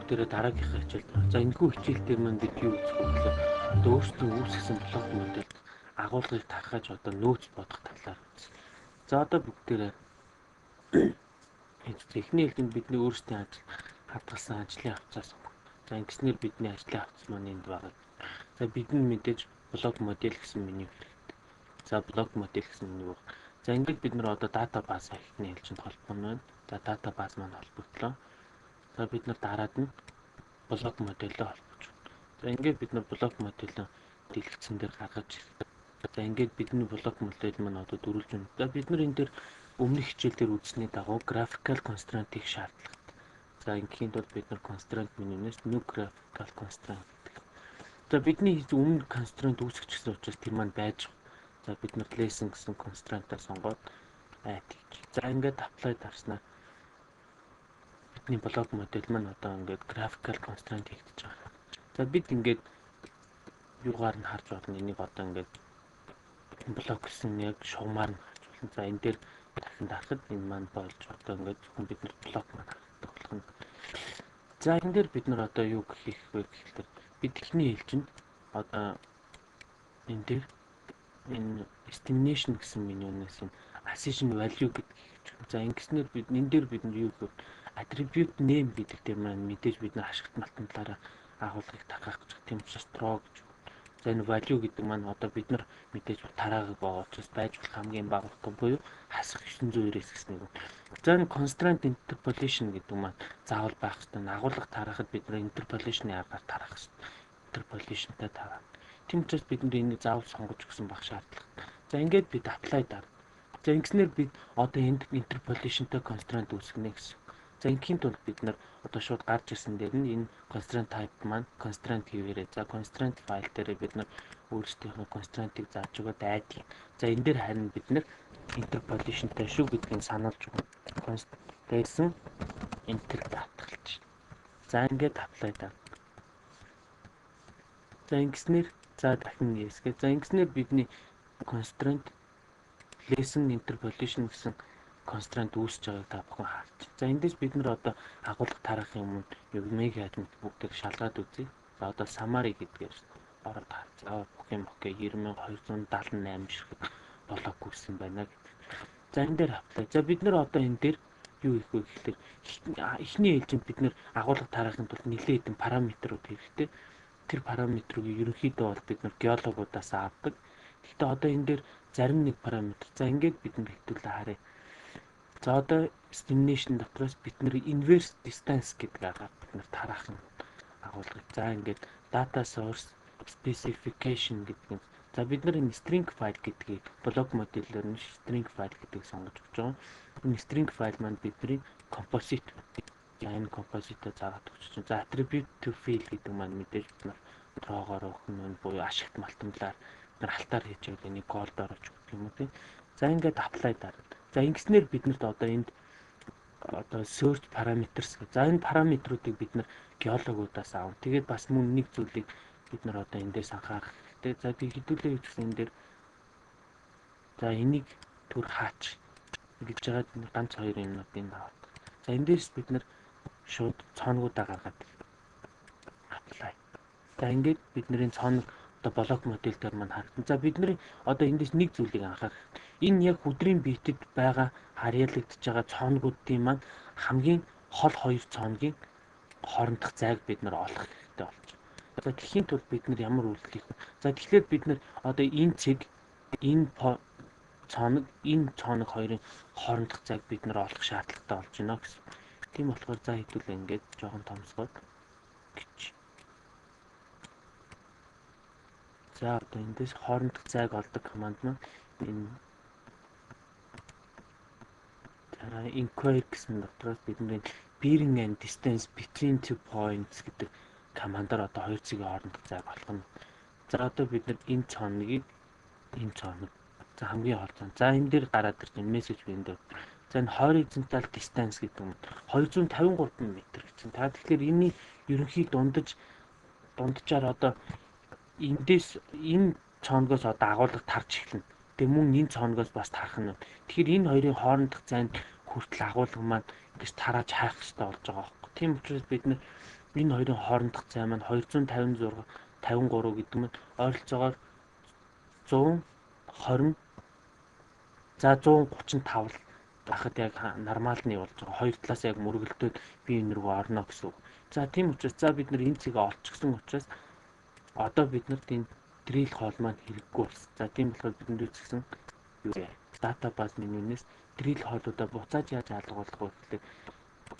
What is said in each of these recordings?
Бүгдээрээ дараагийнхаа хичээлд. За, энэхүү хичээл дээр маань бид юу үзэх вэ гэхээр одоо өөрсдөө үүсгэсэн блок модельд агуулгыг тархаж, одоо нөөц бодох талаар үзсэн. За, одоо бүгдээрээ эхний ээлжинд бидний өөрсдийн ажил хадгалсан ажлын хавтсаа сонгоно. За, ингэснээр бидний ажлын хавтас маань энд байгаа. За, бидний мэдээж block model гэсэн меню хэрэгтэй. За, block model гэсэн меню байна. За, ингээд бид нар одоо database эхний ээлжинд холбоно байна. За, database маань холбогдлоо. За, бид нар дараад нь block model-оо холбож байна. За, ингээд бид нар block model-оо дэлгэцэн дээр гаргаж ирсэн. За, ингээд бидний block model маань одоо дөрвөлж байна. За, бид нар энэ дээр өмнөх хичээл дээр үзсний дагуу graphical constraint-ийг шаардлагатай. За, ингээхийн тулд бид нар constraint менюнээс new graphical constraint гэдэг. За, бидний өмнө constraint үүсгэчихсэн учраас тэр маань байж байгаа. За, бид нар lesson гэсэн constraint-аа сонгоод add хийж. За, ингээд apply дарснаар бидний block model маань одоо ингээд graphical constraint хийгдэж байгаа. За, бид ингээд юугаар нь харж болно? Энийг одоо ингээд блок гэсэн яг шугамаар нь харж болно. За, энэ дээр дахин дарахад энэ маань болж, одоо ингээд зөвхөн бид нар блок маань харагдах болно. За, энэ дээр бид нар одоо юу хийх вэ гэхэлэр бид эхний ээлжинд одоо энэ дээр энэ estimation гэсэн менюнаас энэ assign value гэдэг хийж байна. За, ингэснээр бид энэ дээр бид нар юу гэв, attribute name гэдэг дээр маань мэдээж бид нар ашигт малтамтлаараа агуулгыг тархах гэж, тийм учраас draw гэж. За, энэ value гэдэг маань одоо бид нар мэдээж тараагааг байгаа учраас байж болох хамгийн бага утга буюу хасах 999 гэсэн нэг. За, энэ constraint interpolation гэдэг маань заавал байх хэрэгтэй. Агуулга тараахад бид нар interpolation-ы аргаар тараах хэрэгтэй. Interpolation-тай тараа. Тийм учраас бид нар энийг заавал сонгож өгсөн байх шаардлага. За, ингээд бид apply дараа. За, ингэснээр бид одоо энд interpolation-тай constraint үүсгэнэ гэсэн. За, ингээхийн тулд бид нар одоо шууд гарч ирсэн дээр нь энэ constraint type маань constraint хийвэрээ. За, constraint file дээр бид нар өөрсдийнхөө constraint-ыг зааж өгөөд add хийн. За, энэ дээр харин бид нар interpolation-тай шүү гэдгийг сануулж өгнө. Constraint enter даатгалж. За, ингээд apply даа. За, ингэснээр, за, дахин yes гэ. За, ингэснээр бидний constraint lesson interpolation гэсэн constraint үүсэж байгааг та бүхэн харж. За, эндээс бид нар одоо агуулга тараахын өмнө юмыг яаж мэт бүгдийг шалгаад үзье. За, одоо summary гэдгээр ороод хар. За, бүх юм okay, 90,278 ширхэг блок үүссэн байна гэдэг. За, энэ дээр apply. За, бид нар одоо энэ дээр юу хийх вэ гэхлээр эхний ээлжинд бид нар агуулга тараахын тулд нэлээд хэдэн параметрууд хэрэгтэй. Тэр параметрыг ерөнхийдөө бол бид нар геологуудаас авдаг. Гэхдээ одоо энэ дээр зарим нэг параметр. За, ингээд бид нар хэвтүүлээ харъя. За, одоо estimation дотроос бид нар inverse distance гэдэг аргаар бид нар тараах юм агуулгыг. За, ингээд data source specification гэдэг нь, за, бид нар энэ string file гэдгийг block model-оор нь string file гэдгийг сонгож өгч байгаа. Энэ string file маань бидний composite. За, энэ composite-а заагаад өгч чинь. За, attribute to fill гэдэг маань мэдээж бид нар draw-гоор өгөх нь буюу ашигт малтамлаар бид нар алтаар хийж байвал энийг gold-оор ч өгөх юм уу, тийм. За, ингээд apply дараа. За, ингэснээр биднэрт одоо энд одоо search parameters гэх. За, энэ параметруудыг бид нар геологуудаас авна. Тэгээд бас мөн нэг зүйлийг бид нар одоо эндээс анхаарах хэрэгтэй. За, би хэдүүлээ юу гэсэн энэ дээр, за, энийг түр хаач гэж байгаа ганц хоёр юмнууд энд аваад. За, эндээс бид нар шууд цооногуудаа гаргаад apply. За, ингээд бидний цооног одоо block model дээр маань харагдана. За, бидний одоо эндээс нэг зүйлийг анхаарах. Энэ яг хүдрийн битэд байгаа харьяалагдж байгаа цооногуудын маань хамгийн хол хоёр цооногийн хоорондох зайг бид нар олох хэрэгтэй болж байна. За, тэгэхийн тулд бид нар ямар үйлдэл хийх вэ? За, тэгэхээр бид нар одоо энэ цэг, энэ цооног, энэ цооног хоёрын хоорондох зайг бид нар олох шаардлагатай болж байна гэсэн. Тийм болохоор, за, хэдүүлээ ингээд жоохон томсгоод гэж. За, одоо эндээс хоорондох зайг олдог команд маань энэ дараа inquire гэсэн дотроос бидний bearing and distance between two points гэдэг командаар одоо хоёр цэгийн хоорондох зайг олох нь. За, одоо бид нар энэ цооногийг, энэ цооног, за, хамгийн хол цоон. За, энэ дээр гараад ирж байна мессеж энэ дээр. За, энэ horizontal distance гэдэг нь 253 м гэсэн. Та тэгэхээр энэний ерөнхий дунджаар одоо эндээс энэ цооногоос одоо агуулга тарж эхэлнэ. Тэгээ мөн энэ цооногоос бас тарах нь. Тэгэхээр энэ хоёрын хоорондох зайд хүртэл агуулга маань ингэж тарааж хайх хэрэгтэй болж байгаа байхгүй. Тийм учраас бид нар Энэ хоёрын хоорондох зай маань 256 53 гэдэг нь ойролцоогоор 120, за 135 л байхад яг нормалны болж байгаа. Хоёр талаас яг мөргөлдөөд би энэ рүү орно гэсэн үг. За тийм учраас за бид нар энэ цэгээ олчихсон учраас одоо бид нарт энэ drill hole маань хэрэггүй болсон. За тийм болохоор бидэнд үүсгэсэн юу вэ? Database менюнээс drill hole-уудаа буцааж яаж алгуулах вэ гэхлээр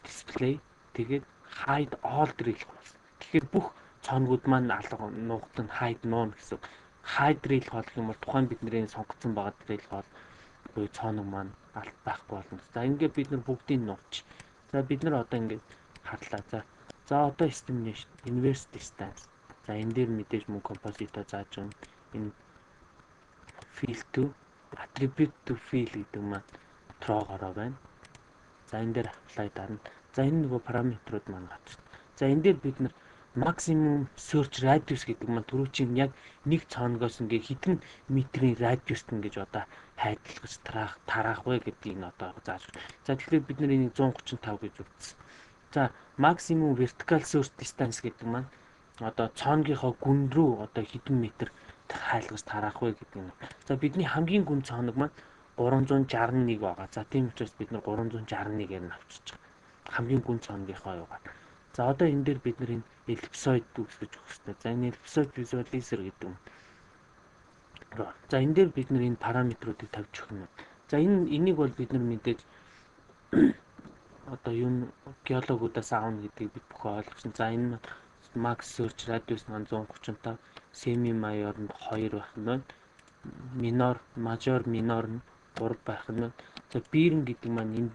display тэгээд hide all drill holes. Тэгэхээр бүх цооногуд маань алга нуугдан hide нуuna гэсэн. Hide drill hole гэх юм бол тухайн бидний сонгоцсон байгаа drill hole буюу цооног маань алт байхгүй болно. За ингээд бид нар бүгдийг нууч. За бид нар одоо ингээд харлаа. За одоо estimation inverse distance. За энэ дээр мэдээж мөн композитоо зааж өгнө. Энэ fill to attribute to fill гэдэг маань троогоороо байна. За энэ дээр apply дарна. За энэ нөгөө параметрууд маань гарч. За энэ дээр бид нар maximum search radius гэдэг маань түрүүчийн яг нэг цооногоос ингээ хэдэн метрийн радиуст ингэж одоо хайдлагаж тараах вэ гэдгийг нь одоо зааж. За тэгэхээр бид нар энийг 135 гэж үзсэн. За maximum vertical search distance гэдэг маань одоо цооногийнхоо гүн рүү одоо хэдэн метр хайлгаж тараах вэ гэдэг нь. За бидний хамгийн гүн цооног маань 361 байгаа. За тийм учраас бид нар 361-ээр нь авчиж байгаа. Хамгийн гүн цооногийнхоо юугаар. За одоо энэ дээр бид нар энэ ellipsoid үүсгэж өгөх хэрэгтэй. За энэ ellipsoid visualizer гэдэг юм. За энэ дээр бид нар энэ параметруудыг тавьж өгөх юм. За энийг бол бид нар мэдээж одоо юу геологуудаас аавна гэдгийг бид бүхэн ойлгосон. За энэ max search radius маань 135, semi major нь 2 байх нь байна. Minor, major, minor нь 3 байх нь байна. За bearing гэдэг маань энэ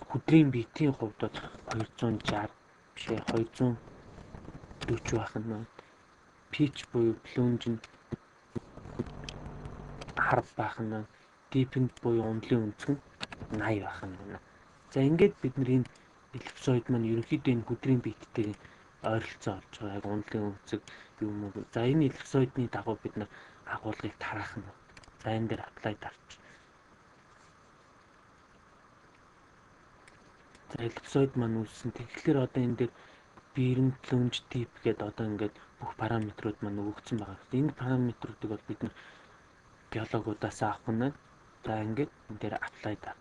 хүдрийн битийн хувьд бол 260 биш ээ 240 байх нь байна. Pitch буюу plunge нь 10 байх нь байна. Deepen буюу ундлын өнцөг нь 80 байх нь байна. За ингээд бид нар энэ ellipsoid маань ерөнхийдөө энэ хүдрийн биттэй ойролцоо олж байгаа. Яг ундлын өнцөг юм уу. За энэ ellipsoid-ны дагуу бид нар агуулгыг тараах нь. За энэ дээр apply дарч. За ellipsoid маань үүссэн. Тэгэхээр одоо энэ дээр bearing, plunge, dip гэдэг одоо ингээд бүх параметрууд маань өгөгдсөн байгаа. Энэ параметруудыг бол бид нар геологуудаас авах нь. За ингээд энэ дээр apply дар.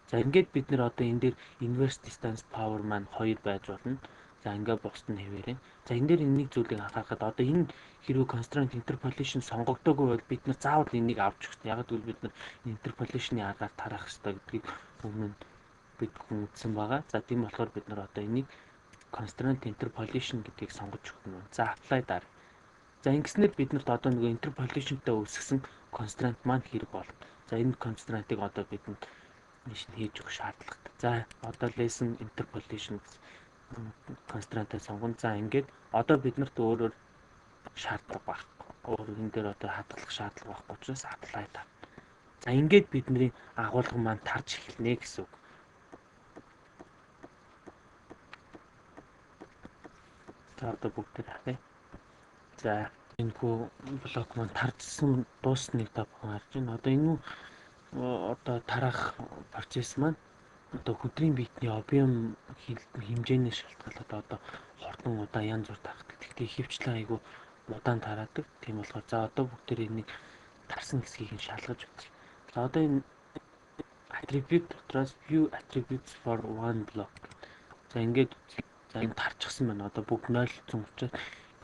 За ингээд бид нар одоо энэ дээр inverse distance power маань 2 байж болно. За ингээд бусд нь хэвээрээ. За энэ дээр нэг зүйлийг анхаарахад одоо энэ хэрвээ constraint interpolation сонгогдоогүй бол бид нар заавал энийг авч өгөх. Яг гэвэл бид нар interpolation-ы аргаар тараах ёстой гэдгийг өмнө нь бид бүхэн үзсэн байгаа. За тийм болохоор бид нар одоо энийг constraint interpolation гэдгийг сонгож өгөх нь. За apply дар. За ингэснээр бид нарт одоо нөгөө interpolation-тай үүсгэсэн constraint маань хэрэг болно. За энэ constraint-ыг одоо бидэнд хийж өгөх шаардлагатай. За одоо lesson interpolation гэсэн constraint-ыг сонгоно. За ингээд одоо бид нарт өөрөөр шаардлага байхгүй. Өөр энэ дээр одоо хадгалах шаардлага байхгүй учраас apply тав. За ингээд бидний агуулга маань тарж эхэлнэ гэсэн үг. За одоо бүгд харъя. За энэхүү блок маань таржсан дуусныг та бүхэн харж байна. Одоо энэ одоо тараах процесс маань одоо хүдрийн битний объем хэмжээнээс шалтгаалаад одоо хурдан удаан янз бүр тарахдаг. Гэхдээ ихэвчлэн айгүй удаан тараадаг. Тийм болохоор за одоо бүгдээр энийг тарсан хэсгийг нь шалгаж үзье. За одоо энэ attribute дотроос view attributes for one block. За ингээд за энэ тарчихсан байна. Одоо бүгд 0 учраас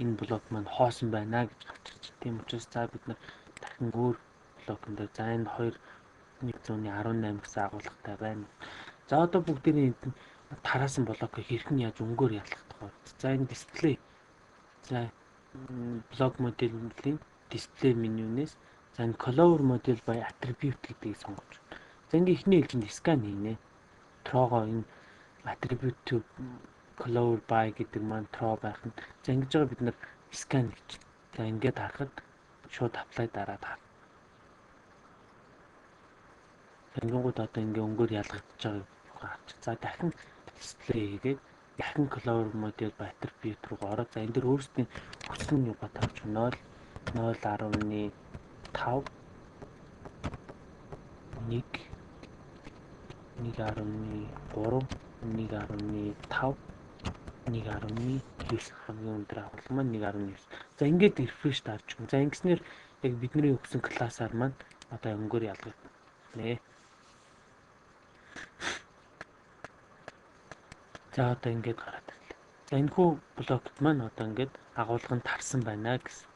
энэ блок маань хоосон байна гэж гарч ирж байна. Тийм учраас за бид нар дахин өөр блокон дээр за энэ 2 118 гэсэн агуулгатай байна. За одоо бүгдээрээ энд тараасан блокыг хэрхэн яаж өнгөөр ялгах вэ? За энэ display. За блок моделийн display менюнээс за энэ color model by attribute гэдгийг сонгож. За ингээ эхний ээлжинд scan хийнэ. Трогоо энэ attribute to color by гэдэг маань тро байх нь. За ингэж байгаа бид нар scan хийж. За ингээд харахад шууд apply дараад хар. Тэгэнгүүт одоо ингээ өнгөөр ялгагдаж байгааг харж. За дахин display хийгээд дахин color model by attribute руу ороод за энэ дээр өөрсдийн хүссэн юугаа тавьж 0 0.5 1 1.3 1.5 1.9, хамгийн өндөр агуулга маань 1.9. За, ингээд refresh дарж өгнө. За, ингэснээр яг бидний өгсөн классаар маань одоо өнгөөр ялгагдана. За, одоо ингээд гараад ирлээ. За, энэхүү блокт маань одоо ингээд агуулга нь тарсан байна гэсэн.